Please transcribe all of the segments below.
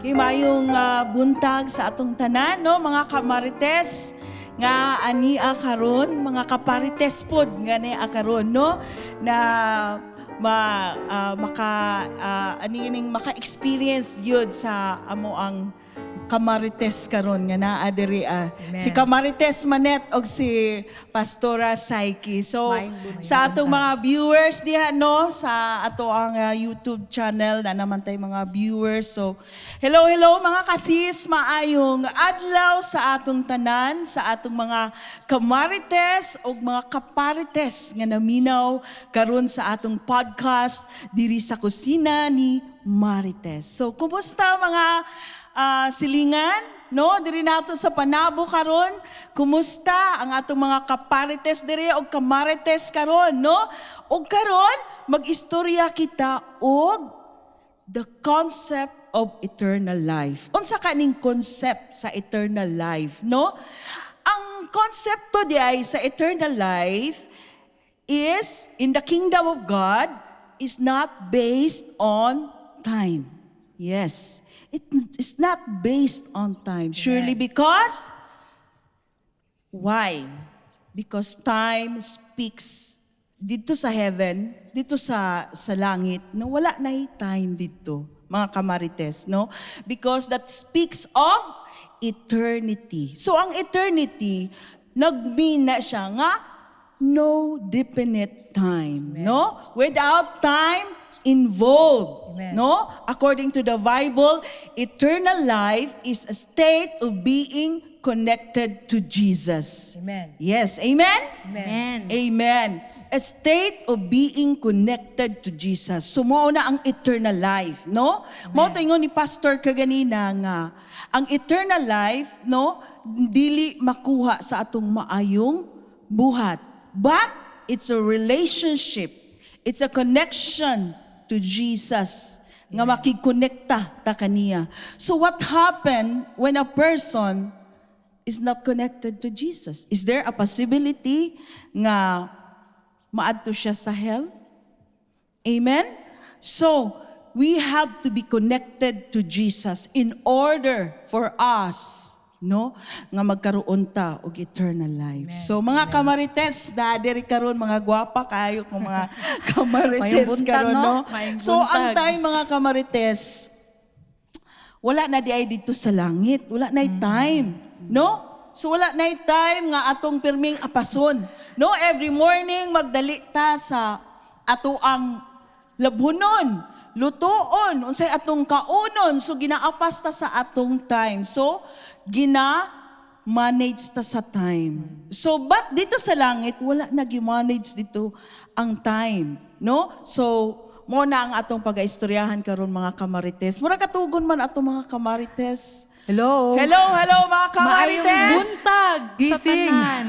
Okay, maayong buntag sa atong tanan, no, mga kamarites nga ania karon, mga kaparites pod nga ania karon, no, na ma maka ani ining maka-experience gyud sa amo ang kamarites karon nga naa diri. Si Kamarites Manet og si Pastora Saiki. So sa atong mga viewers diha, no, sa ato ang YouTube channel na naman tay mga viewers. So hello, hello, mga kasis, maayong adlaw sa atong tanan, sa atong mga kamarites og mga kaparites nga naminaw karon sa atong podcast diri sa Kusina ni Marites. So kumusta, mga silingan, no? Diri nato sa Panabo karon. Kumusta ang atong mga kaparites diri og kamarites karon, no? Og karon mag-istorya kita og the concept of eternal life. Unsa kaning concept sa eternal life, no? Ang konsepto di ay sa eternal life is in the kingdom of God is not based on time. Yes. It's not based on time. Surely because, why? Because time speaks dito sa heaven, dito sa langit, no, wala na time dito, mga kamarites, no? Because that speaks of eternity. So ang eternity, nag-mean na siya nga no definite time, no? Without time involved, Amen. No? According to the Bible, eternal life is a state of being connected to Jesus. Amen. Yes, amen? Amen. Amen. A state of being connected to Jesus. So mao na ang eternal life, no? Mao to ingon ni Pastor kaganina nga ang eternal life, no, dili makuha sa atong maayong buhat. But it's a relationship. It's a connection to Jesus nga makigkonekta ta kaniya. So what happened when a person is not connected to Jesus? Is there a possibility nga maadto siya sa hell? Amen? So, we have to be connected to Jesus in order for us, no, nga magkaroon ta og eternal life. So mga kamarites na diri karon, mga gwapa kayo kung mga kamarites Maayong buntag, karon, no? no. Maayong So ang buntag. Time, mga kamarites, wala na di ay dito sa langit, wala na time, no? So wala na time nga atong pirming apason. No, every morning magdali ta sa ato ang labhunon, lutuon, unsay atong kaunon. So ginaapas ta sa atong time. So gina manage ta sa time. So but dito sa langit, wala na gi-manage dito ang time, no? So mo na ang atong pag-istoryahan karon, mga kamarites. Mura katugon man atong mga kamarites. Hello. Hello, hello, mga Maayong kamarites. buntag sa Gising. Tanan.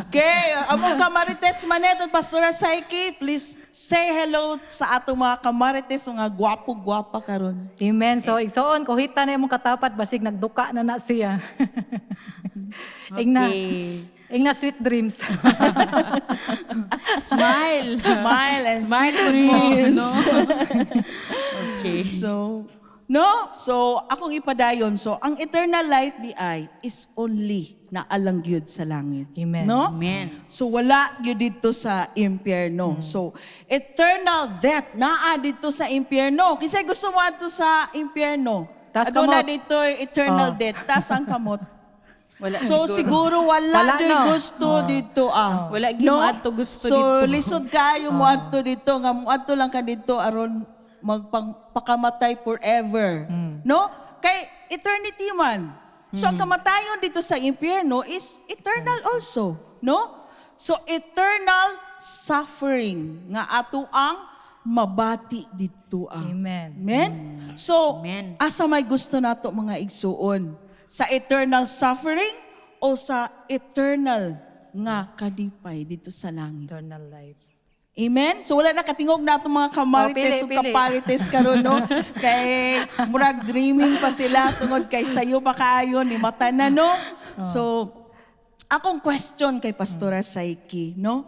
Okay, among Kamarites Manet at Pastora Saiki, please say hello sa atong mga kamarites, mga gwapo-gwapa karon. Amen. So, igsoon, kuhita na imong katapat, basig nagduka na na siya. Ingna, ingna sweet dreams. Smile. Smile and Smile sweet pud mo, dreams. No? Okay. So, no? So, akong ipadayon. So, ang eternal life di ay is only na alang gyud sa langit. Amen. No? Amen. So, wala gyud dito sa impyerno. So, eternal death naa dito sa impyerno. Kinsa gusto mo adto sa impyerno? Taas Aduna kamot. dito eternal death. Taas ang kamot. Wala. So siguro wala, Wala, joy no? gusto dito ah. Wala gyud moadto gusto So dito. lisod kayo moadto dito nga moadto lang ka dito aron magpakamatay forever. No? Kay eternity man. So ang kamatayon dito sa impyerno is eternal also, no? So eternal suffering nga ato ang mabati dito ah. Amen. Amen? So, Amen. Asa may gusto nato, mga igsuon? Sa eternal suffering o sa eternal nga kalipay dito sa langit? Eternal life. Amen? So wala na katingog nato, mga kamarites Oh, pili, ug pili. kaparites karon, no? Kay murag dreaming pa sila tungod kay sayo pa kaayo ni mata na, no? So akong question kay Pastora Saiki, no?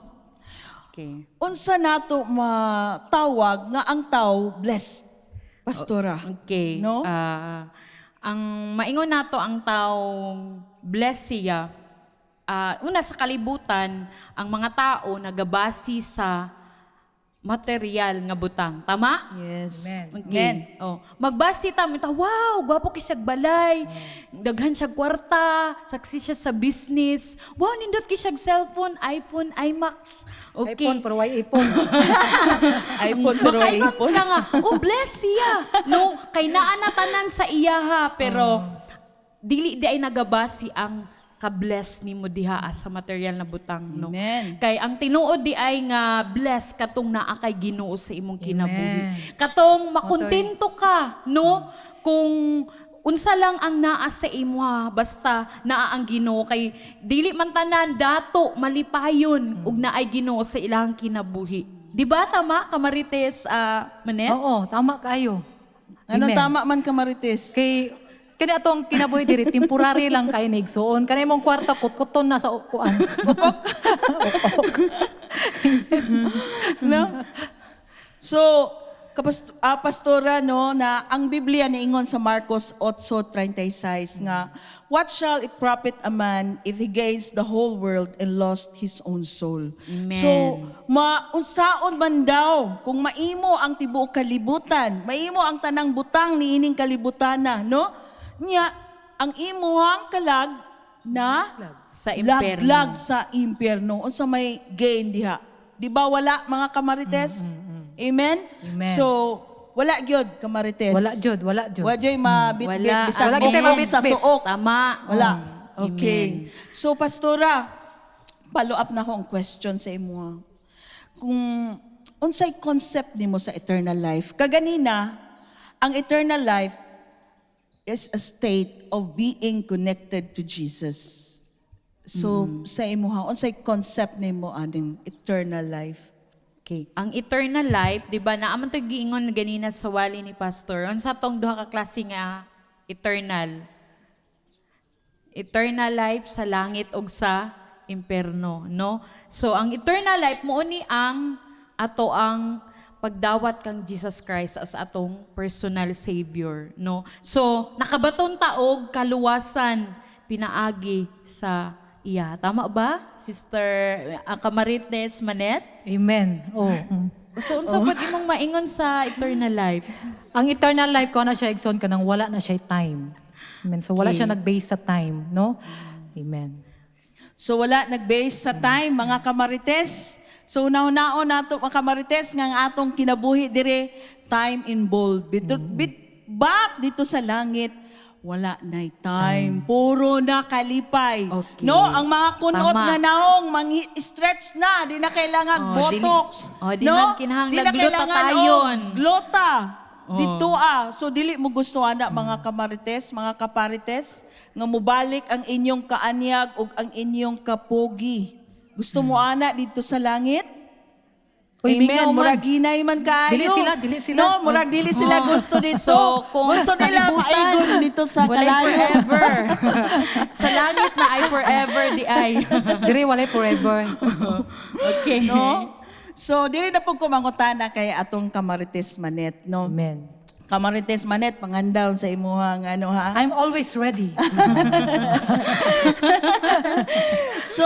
Okay. Unsa nato matawag nga ang tao blessed, Pastora? Okay. No? Ah, Ang maingon nato ang taong bless siya, una sa kalibutan, ang mga tao nagabasi sa material nga butang. Tama? Yes. Amen. Okay. Oh. Magbasi ta, mita, wow, gwapo kay siyag balay. Daghan siya kwarta, saksi siya sa business. Wow, nindot kay siyag cellphone, iPhone, iMax. Okay. iPhone pero why iPhone? iPhone pero Makaingon iPhone. ka nga, oh, bless siya. No, kay naa na tanan sa iya ha, pero dili di ay nagabasi ang ka-bless nimo diha sa material na butang, no. Amen. Kay ang tinuod di ay nga bless katong naa kay Ginoo sa imong kinabuhi. Amen. Katong makontento ka, no? Kung unsa lang ang naa sa imo ha, basta naa ang Ginoo kay dili man tanan dato malipayon ug naay Ginoo sa ilang kinabuhi. Di ba tama Kamarites, Manet? Oo, tama kayo. Anong Amen. tama man, Kamarites? Kay kani atong kinabuhi diri temporary lang kay ni igsuon. Kani imong kwarta kutkuton na sa kuan. No? So, pastora, no, na ang Biblia niingon sa Marcos 8:36 nga, "What shall it profit a man if he gains the whole world and lost his own soul?" Amen. So, maunsaon man daw kung maimo ang tibuok kalibutan, maimo ang tanang butang niining kalibutana, no? Nya ang imuhang kalag na Sa impyerno. laglag sa impyerno. Unsa may gain diha? Di ba wala, mga kamarites? Amen? Amen. So, wala gyud, kamarites. Wala jud, wala jud. Wala jud mabitbit Wala. bisag Wala kitay bungog sa mabitbit. suok. Tama. Wala. Okay. So, pastora, follow up na ko ang question sa imo. Kung unsay concept nimo sa eternal life? Kaganina, ang eternal life is a state of being connected to Jesus. So, sa imuha, unsay concept nimo aning eternal life? Okay. Ang eternal life, di ba, naa man to giingon ganina sa wali ni pastor. Unsa tong duha ka klase nga eternal? Eternal life sa langit ug sa imperno, no? So ang eternal life mo ni ang ato ang pagdawat kang Jesus Christ as atong personal savior, no? So nakabaton ta og kaluwasan pinaagi sa iya. Tama ba, Sister Kamarites Manet? Amen. Oh. So unsa pud imong maingon sa eternal life? Ang eternal life ko na siya igsoon kanang wala na siya time. Amen. So wala siya nag-base sa time, no? Amen. So wala nag-base sa time, mga kamarites. So una-unaon nato, mga kamarites, nga ang atong kinabuhi dire time involved. Bit, bit, but dito sa langit wala na time. Puro na kalipay. Okay. No, ang mga kunot Tama. nga naong mangi-stretch na, di na kailangan Oh, botox. di no? na kinahanglan Di na kailangan, glutathione. oh, glota. Dito ah. So dili mo gusto ana, mga kamarites, mga kaparites, nga mubalik ang inyong kaanyag ug ang inyong kapogi. Gusto mo ana dito sa langit? Uy, Amen. mingaw man. Murag hinay man kaayo. Dili sila, dili sila. No, murag dili sila gusto dito. So, kung gusto nila kalibutan, maigon dito sa walay kalayo. forever. Sa langit na ay forever di ay. Dire walay forever. Okay. No? So, dili na po kumangutana kay atong Kamarites Manet, no? Amen. Kamarites Manet, pangandaw sa imuhang ano ha. I'm always ready. So,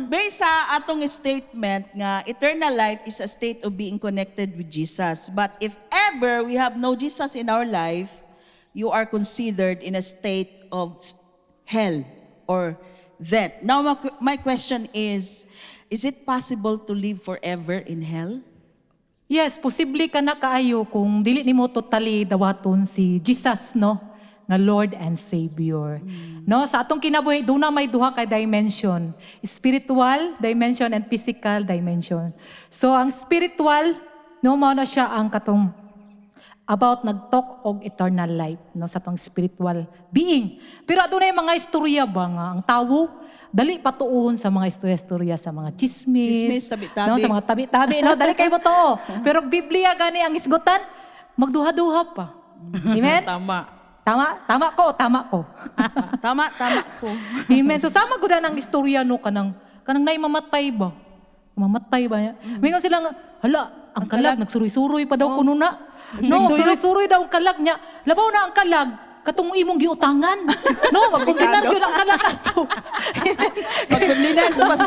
based sa atong statement nga eternal life is a state of being connected with Jesus. But if ever we have no Jesus in our life, you are considered in a state of hell or death. Now, my question is it possible to live forever in hell? Yes, posible ka na kaayo kung dili nimo totally dawaton si Jesus, no? Nga Lord and Savior. No, sa atong kinabuhi duna may duha ka dimension, spiritual dimension and physical dimension. So ang spiritual, no, mao na siya ang katong about nag-talk og eternal life, no, sa atong spiritual being. Pero adunay mga istorya ba nga ang tawo dali patuon sa mga istorya-istorya, sa mga chismis, Chismis, tabi-tabi. no, sa mga tabi-tabi, no, dali kay mo to. Pero Biblia gani ang isgutan, magduha-duha pa. Amen? Tama. Tama? Tama ko, tama ko. Tama, tama ko. Amen. So sama gud ang istorya, no, kanang kanang nay mamatay ba? Mamatay ba niya? Mingon sila nga, hala, ang kalag nagsuroy-suroy pa daw kuno na. No, suroy-suroy daw ang kalag niya. Labaw na ang kalag. Katong imong giutangan. No, magkundinar gyud ang kalag ato. Magkundinar to pas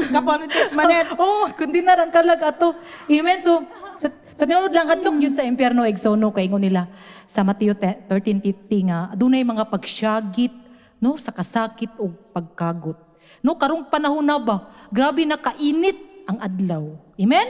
Kamarites Manet. Oh, kundinar ang kalag ato. Amen. So, sa tinuod lang, hadlok yun sa impyerno, igsoon, no, kay ingon nila sa Mateo 13:50 nga dunay mga pagsyagit, no, sa kasakit o pagkagot. No, karong panahon na ba, grabe na kainit ang adlaw. Amen?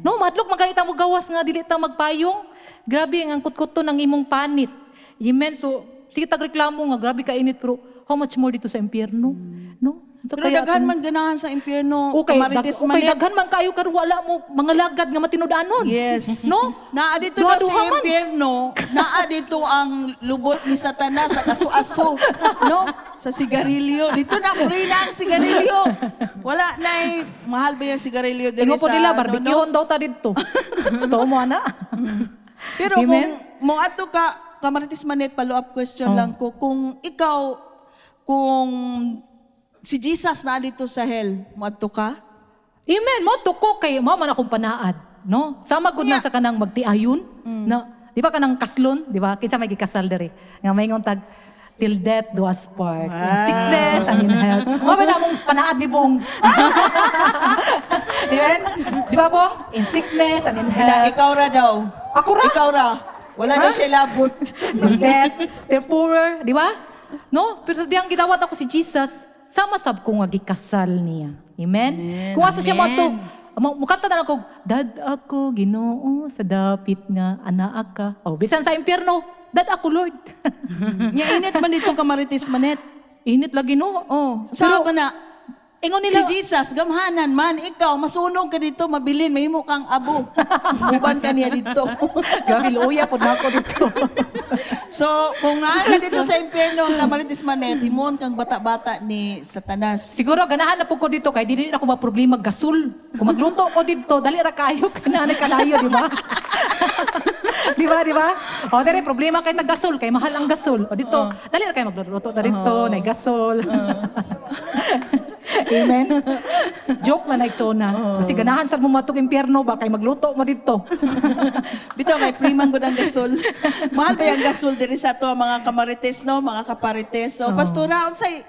No, mahadlok man kaayo ta mo gawas nga dili ta magpayong. Grabe ang kutkuton ng imong panit. Amen. So, sige tag reklamo nga grabe kainit, pero how much more dito sa impyerno? No? So, Pero kaya daghan man ganahan sa impyerno, okay, Kamarites okay, Manet. daghan man kayo karon wala mo mga lagad nga matinud-anon. Yes. No? Naa dito daw sa Duha-duha man. impyerno, naa dito ang lubot ni Satanas sa kaso-aso, no? Sa sigarilyo. Dito na free na ang sigarilyo. Wala na eh. Mahal ba yung sigarilyo diri Ingon po sa nila, ano, no? barbecueon daw ta didto. Tuo mo ana. Pero Amen? kung mo ato ka, Kamarites Manet, follow-up question lang ko. Kung ikaw, kung si Jesus na dito sa hell, moadto ka? Amen. Mo tuko kay mo man akong panaad, no? Sama gud na sa kanang magtiayon, na di ba kanang kaslon, di ba? Kinsa may gikasal diri? Nga maingon tag "Till death do us part. In sickness and in health." Mo ba na among panaad ni Bong? Amen? Di ba, Bong? In sickness and in Na, health. ikaw ra daw. Ako ra? Ikaw ra. Wala na siya labot. Till death, till poorer, di ba? No? Pero sa diyang gidawat ako si Jesus, sama sab ko nga gikasal niya. Amen? Kung asa siya mo to, mukanta na lang ko, "Dad ako, Ginoo, sa dapit nga anaa ka." Oh, bisan sa impyerno, dad ako, Lord. Nya init man dito, Kamarites Manet. Init lagi, no? Oh, saan ka na? Ingon nila, Si Jesus, gamhanan man, ikaw, masunog ka dito, mabilin, mahimo kang abo. Uban ka niya dito. Grabe, luya po na ako dito. So, kung naa ka dito sa impyerno, Kamarites Manet, himon kang bata-bata ni Satanas. Siguro ganahan na po ko dito kay dili na ako ma problema gasol. Kung magluto ko dito, dali ra kayo kana kalayo, di ba? Di ba, di ba? O dere problema kay tag gasol kay mahal ang gasol. O dito, dali ra kayo magluto ta dito, nay gasol. Amen. Joke man na, igsoon. Kasi ganahan sa mo matug impyerno ba kay magluto mo dito. Bitaw kay free man gud ang gasol. Mahal ba yung gasol diri sa ato mga kamarites, no, mga kaparites? So, pastora, unsay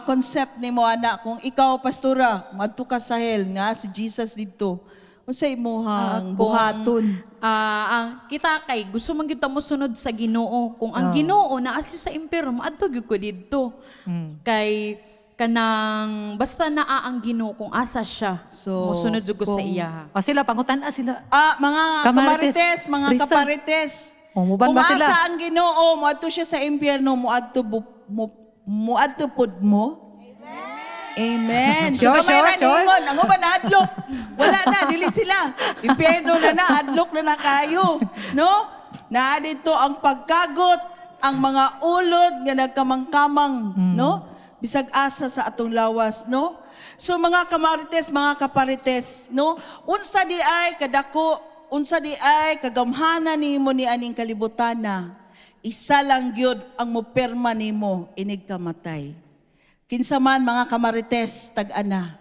concept nimo ana kung ikaw, pastora, madto ka sa hell nga si Jesus didto? Unsay imong buhaton? Ah, ang kita kay gusto man gyud ta mosunod sa Ginoo. Kung ang Ginoo naa si sa impyerno, maadto gyud ko didto. Kay kanang basta naa ang Ginoo kung asa siya. So, mosunod jud ko sa iya. O sila pangutan sila. Ah, mga Kamarites, kamarites, mga Risa. kaparites. O, muban Kung ba sila? asa ang Ginoo, moadto siya sa impyerno, moadto moadto pud mo. Amen. So Sure, gamay ra sure. niingon, ang uban nahadlok. Wala na, dili sila. Impyerno na na, hadlok na na kayo. No? Naa dito ang pagkagot, ang mga ulod nga nagkamangkamang, no? Bisag asa sa atong lawas, no? So mga kamarites, mga kaparites, no? Unsa di ay kadako, unsa di ay kagamhanan nimo ni aning kalibutan na isa lang gyud ang mopirma nimo inig kamatay. Kinsa man, mga kamarites, tag-ana?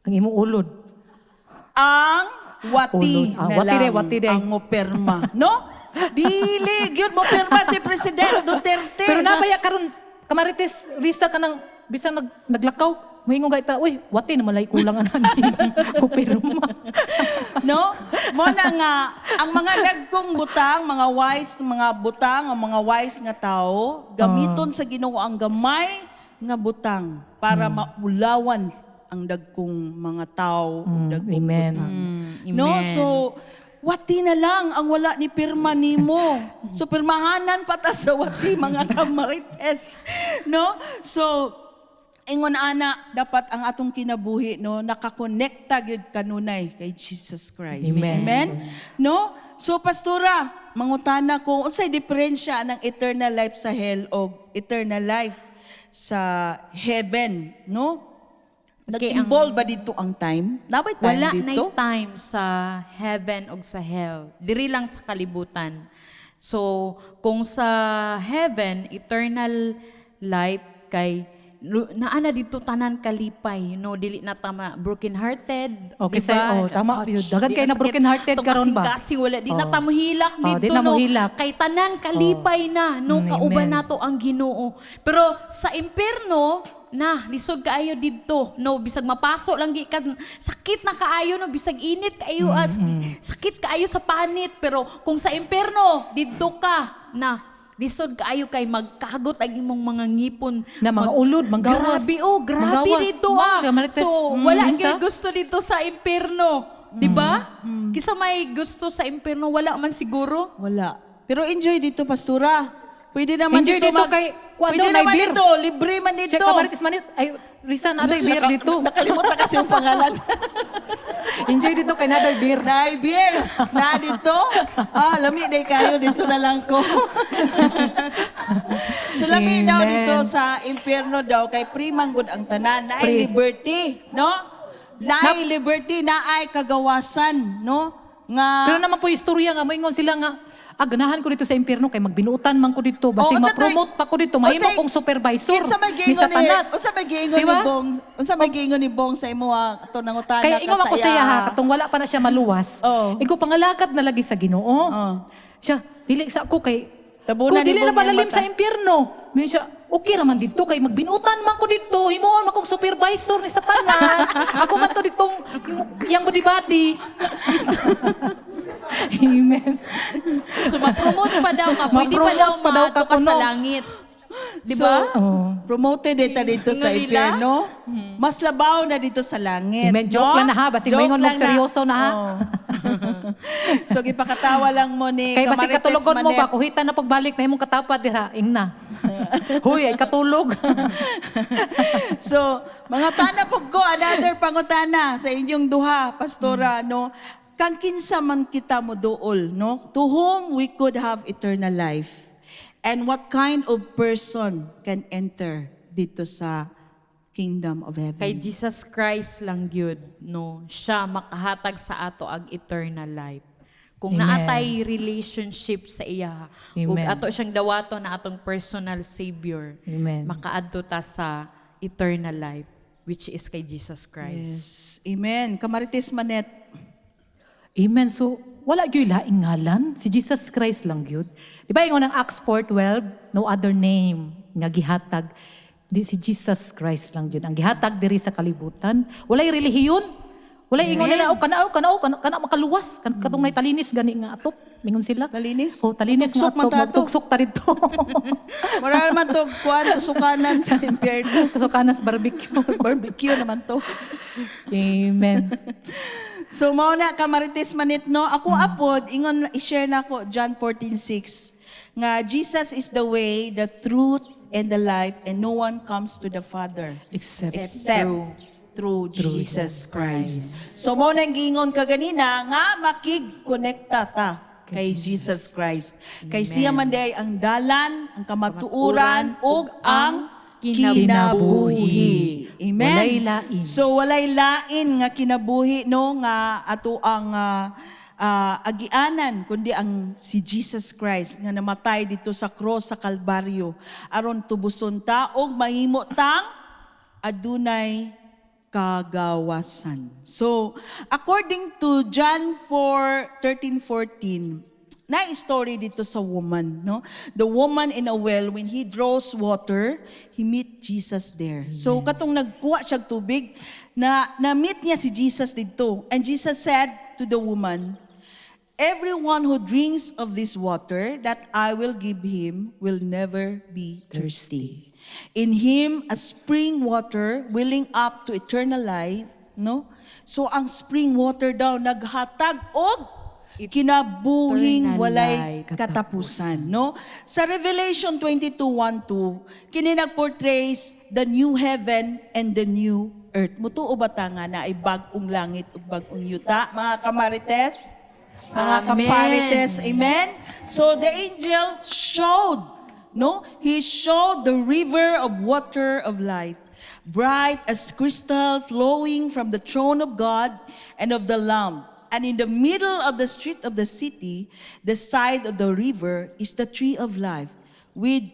Ang imong ulod. Ang wati Ulod. Ah, na wati lang de, wati de. ang mopirma, no? Dili gyud mopirma si President Duterte. Pero nabaya karon, Kamarites Risa, kanang bisan naglakaw, moingon kay ta, "Uy, wati na malay kulang ana ni kupirma." No? Mo na nga ang mga dagkong butang, mga wise mga butang, ang mga wise nga tao, gamiton sa Ginoo ang gamay nga butang para maulawan ang dagkong mga tao ug dagkong Amen. butang. No? Amen. So wati na lang ang wala ni pirma nimo. So pirmahanan pa ta sa wati, mga kamarites. No? So ingon ana dapat ang atong kinabuhi, no, nakakonekta gyud kanunay kay Jesus Christ. Amen. Amen. No? So pastora, mangutana ko unsay diferensya ng eternal life sa hell o eternal life sa heaven, no? Okay, Nag-involve ba dito ang time? Nabay time Wala dito? na time sa heaven o sa hell. Diri lang sa kalibutan. So, kung sa heaven, eternal life kay Naa na didto tanan kalipay, no? Dili na ta ma broken hearted. Okay, say, oh, tama. Daghan Di kay na sakit. broken hearted Atong karon ba? Kasing-kasing, wala di na Oh. ta mohilak Oh, di didto, na no? mohilak. Kay tanan kalipay na, no? Kauban Amen. nato ang Ginoo. Pero sa impierno na lisod kaayo didto, no? Bisag mapaso lang gikan, sakit na kaayo, no? Bisag init kaayo, sakit kaayo sa panit, pero kung sa impierno didto ka na, lisod kaayo kay magkagot ang imong mga ngipon. Na mga ulod, manggawas. Grabe, oh, grabe Manggawas. dito Mao ah. siya, Marites. So wala Lisa? gyud gusto didto sa impierno, di ba? Kinsa may gusto sa impierno? Wala man siguro. Wala. Pero enjoy didto, Pastora. Pwede naman Enjoy dito, didto kay- kuan pwede daw, naman nay beer. dito, libre man Siya dito. kamarites manit. Ay, Risa, naday beer didto. Nakalimutan kasi yung pangalan. Enjoy didto kay naday beer. Nay beer. Na didto. Ah, lami day kaayo, didto na lang ko. So lami daw Amen. didto sa impyerno daw kay free man gud ang tanan. Naay Free. liberty, no? Naay liberty, naay kagawasan, no? Nga Pero naa man poy istorya nga moingon sila nga, ah, ganahan ko didto sa impyerno kay magbinuutan man ko didto, basig Oh, unsa to'y- ma-promote pa ko didto, mahimo kong supervisor Kinsa may ni giingon ni Satanas. Unsa may giingon Di ba? ni Bong? Unsa may giingon ni Bong sa imo ato nangutana Kaya ka ingon sa ako sa iya ha, katong wala pa na siya maluwas. Oh. Ikaw pangalagad na lagi sa Ginoo. Oh. Siya, dili sa ako kay Tabunan kung ni dili na Bong yung palalim mata. sa impyerno. May siya, okay raman didto kay magbinuutan man ko didto, himuon man kong supervisor ni Satanas. Ako man to ditong yang body body. Amen. So ma-promote pa daw ka, pwede pa Ma-promote daw pa daw maadto ka ka sa kuno. langit. Di ba? So, Oh. promoted dita didto sa Ingon nila? impyerno. Mas labaw na didto sa langit. Amen. Joke no? lang na ha, basig Joke moingon lang mong seryoso na ha. Oh. So gipakatawa lang mo ni Kay basig Kamarites katulogon mo ba, Manet. kuhita na pagbalik na imong katapad dira, ingna. Huy, ay katulog. So, mangutana pud ko, another pangutana sa inyong duha, Pastora, no? Kang kinsa man kita mo duol, no? To whom we could have eternal life. And what kind of person can enter didto sa kingdom of heaven? Kay Jesus Christ lang gyud, no? Siya makahatag sa ato ang eternal life. Kung Amen. naatay relationship sa iya, ug Amen. ato siyang dawaton na atong personal savior, Amen. makaadto ta sa eternal life, which is kay Jesus Christ. Yes. Amen. Kamarites Manet. Amen. So, wala gyud laing ngalan. Si Jesus Christ lang gyud. Di ba ingon ang Acts 4:12, no other name nga gihatag di si Jesus Christ lang gyud. Ang gihatag diri sa kalibutan. Walay relihiyon. Walay ingon nila, oh, kana, oh, kana, oh, kana, kana makaluwas. Katong nay talinis gani nga atop. Mingon sila. Talinis? Oh, talinis nga Tugsok man atop. ta ato. Magtugsok ta didto. Wala naman to, kuan, tusukanan sa impyerno. Tusukanas barbecue. Barbecue naman to. Amen. So mao na, Kamarites Manet, no? Ako apod ingon, i-share na ko John 14:6 nga Jesus is the way, the truth and the life, and no one comes to the Father Except, except through Jesus Christ. So mao nang giingon kaganina nga makig-konekta ta kay Jesus Christ. Kay siya man diay ang dalan, ang kamatuoran ug ang kinabuhi. Amen. Walay lain. So walay lain nga kinabuhi, no, nga ato ang agianan kundi ang si Jesus Christ nga namatay didto sa cross sa Kalbaryo aron tubuson ta og mahimo tang adunay kagawasan. So, according to John 4:13 14, na story didto sa woman, no? The woman in a well, when he draws water, he meet Jesus there. So, katong nagkuha siya tubig, na na-meet niya si Jesus didto. And Jesus said to the woman, "Everyone who drinks of this water that I will give him will never be thirsty. In him, a spring water welling up to eternal life," no? So ang spring water daw naghatag og kinabuhing Eternal walay life. Katapusan, no? Sa Revelation 22:1-2, kini nagportrays the new heaven and the new earth. Mutuo ba ta nga naay bag-ong langit ug bag-ong yuta, mga kamarites? Mga Amen. kaparites, amen? So the angel showed, no? He showed the river of water of life, bright as crystal, flowing from the throne of God and of the Lamb. And in the middle of the street of the city, the side of the river, is the tree of life, with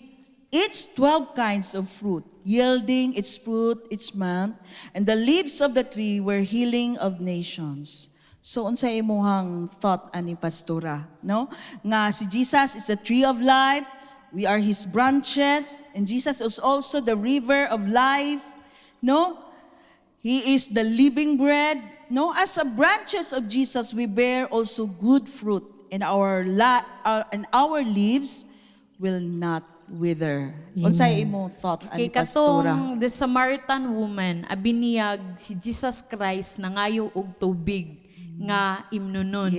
its 12 kinds of fruit, yielding its fruit each month, and the leaves of the tree were healing of nations." So unsa imuhang thought ani, Pastora, no? Nga si Jesus is the tree of life, we are his branches, and Jesus is also the river of life, no? He is the living bread. No, as a branches of Jesus, we bear also good fruit, and our leaves will not wither. Unsay imong thought Kay ani, Pastora? Katong the Samaritan woman, abi niyag si Jesus Christ nangayo og tubig nga imnonon.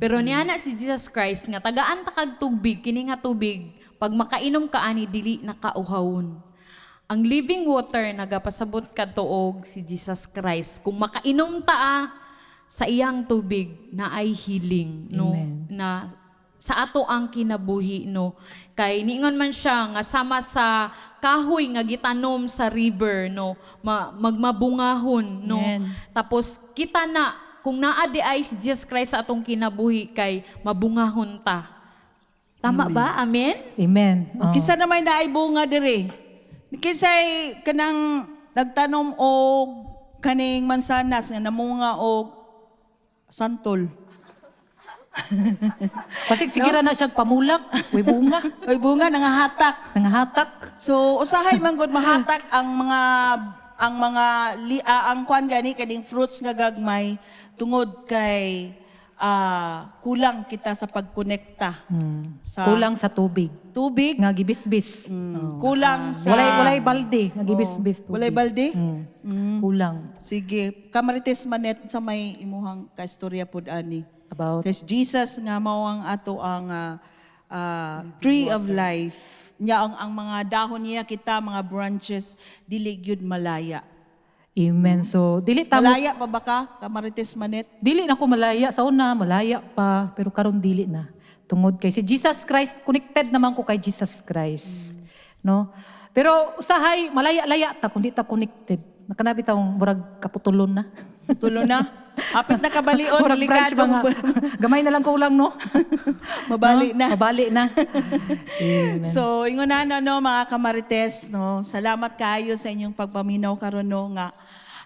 Pero niana si Jesus Christ nga tagaan ta kag tubig, kini nga tubig, pag makainom ka ani, dili na ka uhawon. Ang living water nagapasabot kadto og si Jesus Christ. Kung makainom ta sa iyang tubig na ay healing, no, Amen. Na sa ato ang kinabuhi, no, kay niingon man siya nga sama sa kahoy nga gitanom sa river, no, magmabungahon, no. Amen. Tapos kita na kung naa di ay si Jesus Christ sa atong kinabuhi kay mabungahon ta. Tama ba? Amen. Amen. Oh. Kinsa na may naay bunga diri? Kinsay kanang nagtanom og kaning mansanas nga namunga og santol? Kasi sige ra na siya pamulak, way bunga. Oy, bunga, nangahatak. Nangahatak. So usahay man gud mahatak ang mga ang kwan gani, kaning fruits nga gagmay, tungod kay kulang kita sa pagkonekta sa Kulang sa tubig. Tubig. Nga gibisbis. Kulang sa Walay balde nga gibisbis tubig. Walay balde? Kulang. Sige, Kamarites Manet, sa may imuhang kaistorya pud ani? About Because Jesus nga mao ang ato ang tree of life. Nya ang mga dahon niya, kita mga branches, dili gyud malaya. Amen. So dili ta mo Malaya pa ba ka, Kamarites Manet? Dili na ko malaya sa una, malaya pa, pero karon dili na. Tungod kay si Jesus Christ, connected naman ko kay Jesus Christ. No? Pero usahay malaya-laya ta kung di ta connected. Nakanabi tawong murag kaputulon na. Tulo na. Hapit na kabalion, Murag branch delikado. ba nga? Gamay na lang kulang, no? Mabali No? na. Mabali na. Amen. So, ingon na, no, mga kamarites, no, salamat kaayo sa inyong pagpaminaw karon, no, nga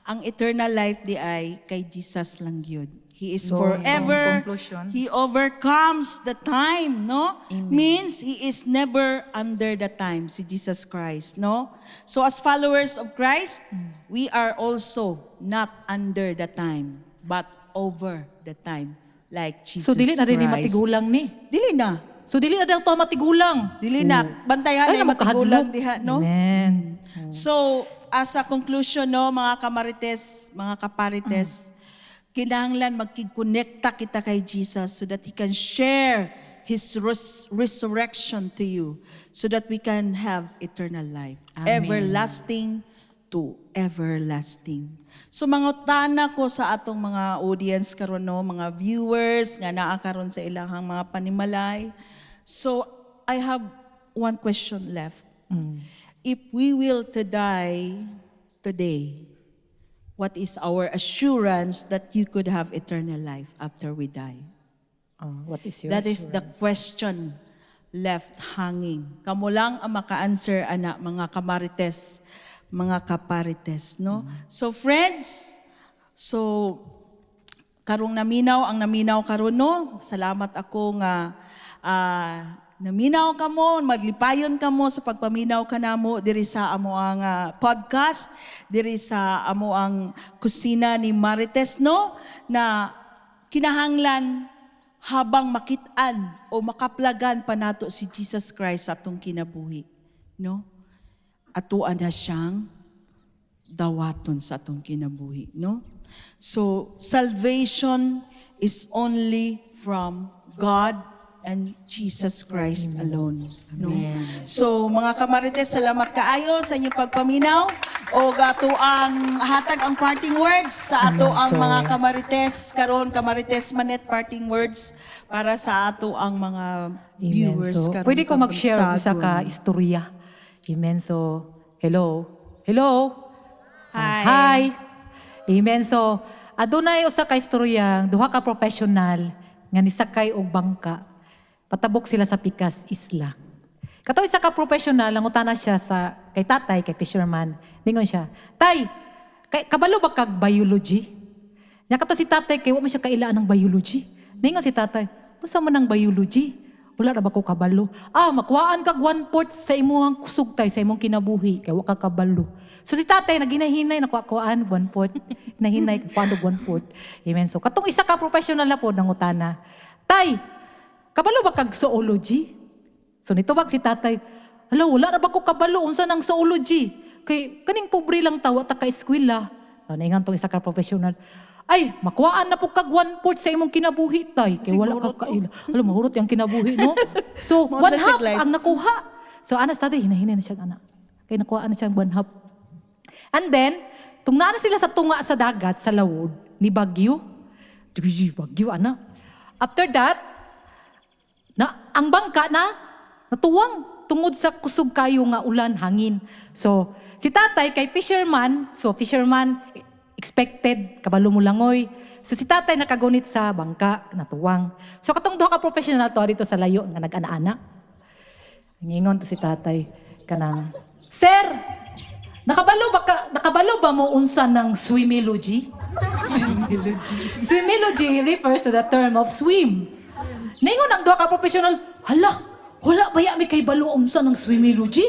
ang eternal life di ay kay Jesus lang yun. He is So, forever. conclusion. He overcomes the time, no? Means he is never under the time, si Jesus Christ, no? So as followers of Christ, we are also not under the time, but over the time, like Jesus So dili na rin ni Christ. matigulang ni. Dili na. So dili na daw to matigulang. Dili na. Bantayan Ay, na na matigulang makahadlok. diha, no? Amen. So, as a conclusion, no, mga kamarites, mga kaparites, kinahanglan magkikonekta kita kay Jesus so that He can share His resurrection to you so that we can have eternal life. Amen. Everlasting to everlasting. So mangutana ko sa atong mga audience karon, no, mga viewers nga naa karon sa ilahang mga panimalay. So I have one question left. If we will to die today, what is our assurance that you could have eternal life after we die? Oh, what is your That is the question left hanging. Kamo lang ang maka-answer ana, mga kamarites, mga kaparites, no? So friends, so karong naminaw ang naminaw karon, no. Salamat ako nga naminaw kamo, maglipayon kamo sa pagpaminaw kanamo diri sa amo ang podcast, diri sa amo ang Kusina ni Marites, no, na kinahanglan habang makit-an o makaplagan pa nato si Jesus Christ sa atong kinabuhi, no? Atoa na siyang dawaton sa atong kinabuhi, no? So, salvation is only from God and Jesus Christ alone, no? So, mga kamarites, salamat kaayo sa inyong pagpaminaw. O ato ang hatag ang parting words sa ato ang mga kamarites karon. Kamarites Manet, parting words para sa ato ang mga Amen. viewers So, karon pwede ko mag-share og usa ka kabuntagon. istorya. Amen. So, hello. Hello. Hi. Hi. Amen. So, adunay usa ka istorya, duha ka professional nga nisakay og bangka. Patabok sila sa Pikas Isla. Kato isa ka professional, nangutana siya sa kay tatay, kay fisherman. Ningon siya, "Tay, kay, kabalo ba kag biology?" Nya kato si tatay, kay wa man siya kailaan ng biology. Ningon si tatay, "Unsa man ang biology? Wala ra ba ko kabalo?" "Ah, makuhaan kag one-fourth sa imong kusog, tay, sa imong kinabuhi, kay wa ka kabalo." So si tatay, naginahinay, nakuha-kuhaan, one-fourth. Nahinay, kuhaan og one-fourth. Amen. So katong isa ka professional na po, nangutana, "Tay, kabalo ba kag zoology?" So nitubag si tatay, "Hala, wala ra ba ko kabalo unsa nang zoology? Kay kaning pobre lang tawa ta ka eskwela." Ah, naingan tong isa ka professional, "Ay, makuhaan na po kag one-fourth sa imong kinabuhi, tay. Kay wala ka kaila." Hala, mahurot yung kinabuhi, no? So, Mao one na siya half life. Ang nakuha. So, ana sa tatay, hinahinay na siya, ana. Kay nakuhaan na siya one half. And then, tung naa na sila sa tunga sa dagat, sa lawod, ni bagyo. Bagyo, ana. After that, na ang bangka na natuwang tungod sa kusog kayo nga ulan, hangin. So, si tatay kay fisherman, so fisherman expected kabalo mo langoy. So si tatay nakagunit sa bangka, natuwang. So katong duha ka professional to dito sa layo nga nag-ana-ana. Ngingon to si tatay kanang, "Sir, nakabalo ba mo unsa ng swimology?" Swimology refers to the term of swim. Ningon ang duha ka professional, "Hala, wala ba ya mi kahibalo unsa ng swimology?"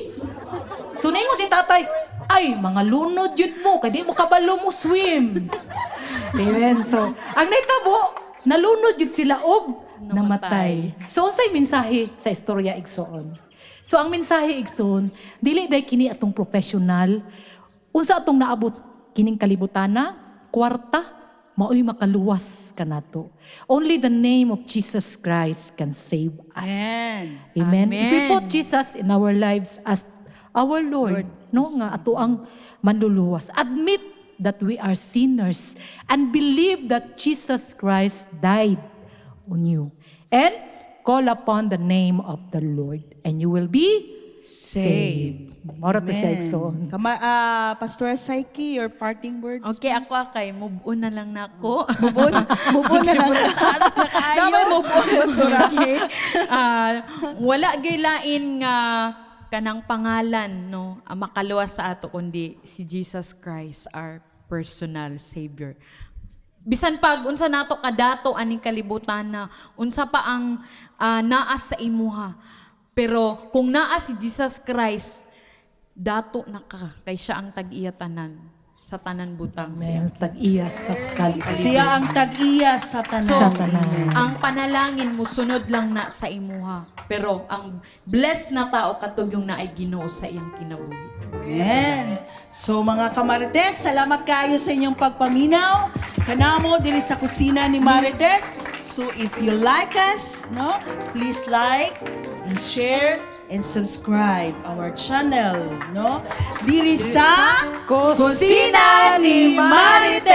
So ningon si tatay, "Ay, mga lunod yun mo, kay di mo kabalo mo swim." Amen. So, ang nahitabo, nalunod yun sila og namatay. So, unsay mensahe sa istorya, igsoon? So, ang mensahe, igsoon, dili day kini atong professional, unsa atong naabot kining kalibutana, kwarta, maoy makaluwas kanato. Only the name of Jesus Christ can save us. Amen. Amen. If we Amen. put Jesus in our lives as our Lord, no, nga ato ang manluluwas. Admit that we are sinners and believe that Jesus Christ died on you. And call upon the name of the Lord and you will be saved. Mao ra to siya, igsoon. Kama, Pastor Psyche, your parting words? Okay, ako kay move on na lang nako. Move on, move on na lang. Taas na kaayo. Damay move on, Pastora. Okay. Ah, wala gyud lain nga kanang pangalan, no, ang makaluwas sa ato kundi si Jesus Christ, our personal Savior. Bisan pag unsa nato kadato aning kalibutan na unsa pa ang naa sa imuha. Pero kung naa si Jesus Christ, dato na ka kay siya ang tag-iya tanan sa tanan butang siya. Amen. Tag-iya sa kalibutan. Siya ang tag-iya sa tanan. Sa tanan. Ang panalangin mo sunod lang na sa imuha. Pero ang blessed na tao katong yung naay Ginoo sa iyang kinabuhi. Amen. So mga kamarites, salamat kayo sa inyong pagpaminaw. Kanamo diri sa Kusina ni Marites. So if you like us, no, please like and share and subscribe our channel, no? Diri sa Kusina ni Marites!